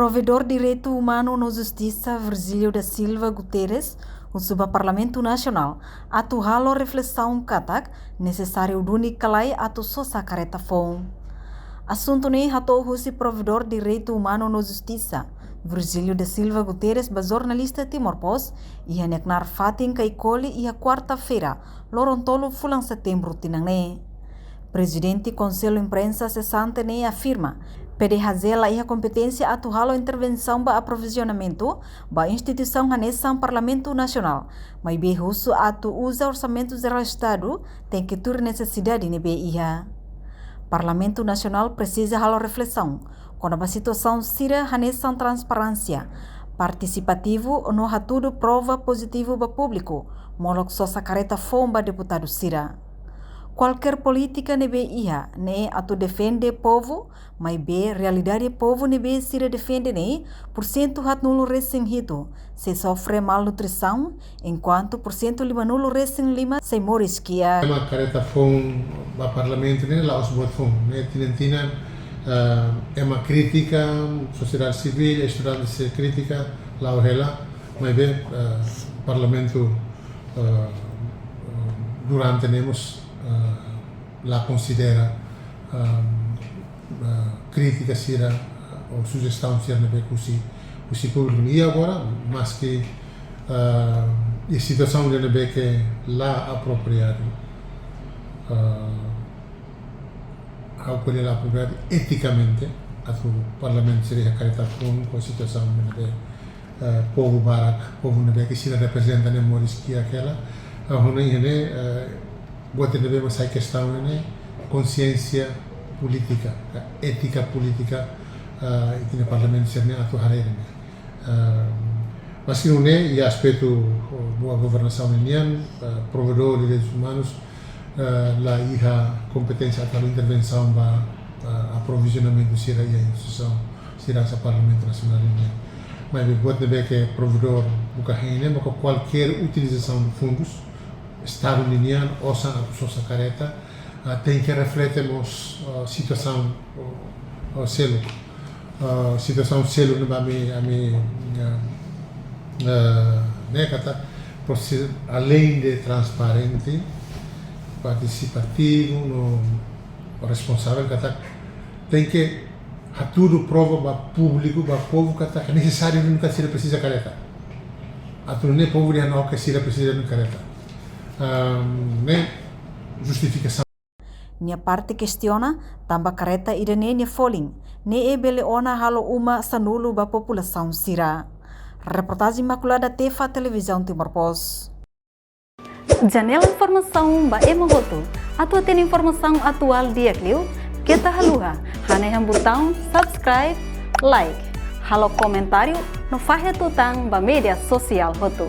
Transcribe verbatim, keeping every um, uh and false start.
Provedór Direitu Umanu no Justisa, Virgílio da Silva Guterres, husu ba Parlamentu Nasionál atu halo reflesaun katak nesesáriu duni ka lae atu sosa karreta foun. Asuntu ne'e hato'o husi Provedór Direitu Umanu no Justisa, Virgílio da Silva Guterres, ba jornalista Timor Post iha nia knaar fatin Kaikoli iha kuarta-feira, loron tolu fulan Setembru tinan ne'e. Prezidente Konsellu Imprensa sesante ne'e afirma, P D H J la iha kompeténsia atu halo intervensaun ba aprovizionamentu ba instituisaun hanesan Parlamentu Nasionál, maibé husu atu uza Orsamentu Jerál Estadu tenke tuir nesesidade ne'ebé iha. Parlamentu Nasionál presiza halo reflesaun kona-ba situasaun sira hanesan transparénsia, partisipativu no hatudu prova pozitivu ba públiku, molok sosa karreta foun ba deputadu sira. Kualkér polítika ne'ebé iha ne'e atu defende povu, maibé realidade povu ne'ebé sira defende ne'e, pursentu haatnulu-resin-hitu sei sofre malnutrisaun, enkuantu pursentu limanulu-resin-lima sei moris kiak. Ema karreta foun ba Parlamentu ne'e la'ós buat foun, ne'e tinan-tinan, eh, ema kritika, sosiedade sivíl, estudante sira kritika, la'o hela, maibé, eh, Parlamentu, eh, durante ne'e mós, eh, la konsidera, eh, eh, krítika sira, eh, ou sujestaun sira ne'ebé husi, husi públiku. I agora, maski, eh, iha situasaun ne'ebé ke la apropriadu, eh, ha'u ko'alia la apropriadu etikamente, atu Parlamentu sira iha karreta foun ho situasaun ne'ebé, eh, povu barak, povu ne'ebé ke sira reprezenta ne'e moris kiak hela. Eh, ho ne'e, eh, buat ne'ebé mak sai kestaun ne'e konsiénsia polítika, ka étika polítika, eh, ita-nia parlamentu sira-ne'e atu haree ne'e. Eh, maski nune'e, iha aspetu, oh, boa governasaun nian, eh, Provedór Direitus Umanus, eh, la iha kompeténsia atu halo intervensaun ba, eh, aprovizionamentu sira iha instituisaun sira hanesan Parlamentu Nasionál nian. Maibé buat ne'ebé ke Provedór buka hein ne'e, maka kualkér utilizasaun fundus Estadu ninian, osan atu sosa karreta, ah, tenke reflete mós, ah, situasaun, oh, oh, seluk. Ah, situasaun seluk ne'ebé ami, ami, ah, ah, ne'e katak, presiza, além de transparente, partisipativu no responsavel, katak tenke hatudu prova ba públiku, ba povu, katak nesesáriu duni katak sira presiza karreta. Atu nune'e povu dehan oke, sira presiza duni karreta. Ahm, ne'e justifikasaun. Nia parte kestiona, tanba karreta ida-ne'e nia folin, ne'e bele ona halo uma sanulu ba populasaun sira. Reportajen Imaculada Tefa, Televizaun Timor Post. Janela informasaun ba ema hotu. Atu hatene informasaun atuál di'ak liu, keta haluha hanehan butaun subscribe, like, halo komentáriu no fahe tutan ba média sosiál hotu.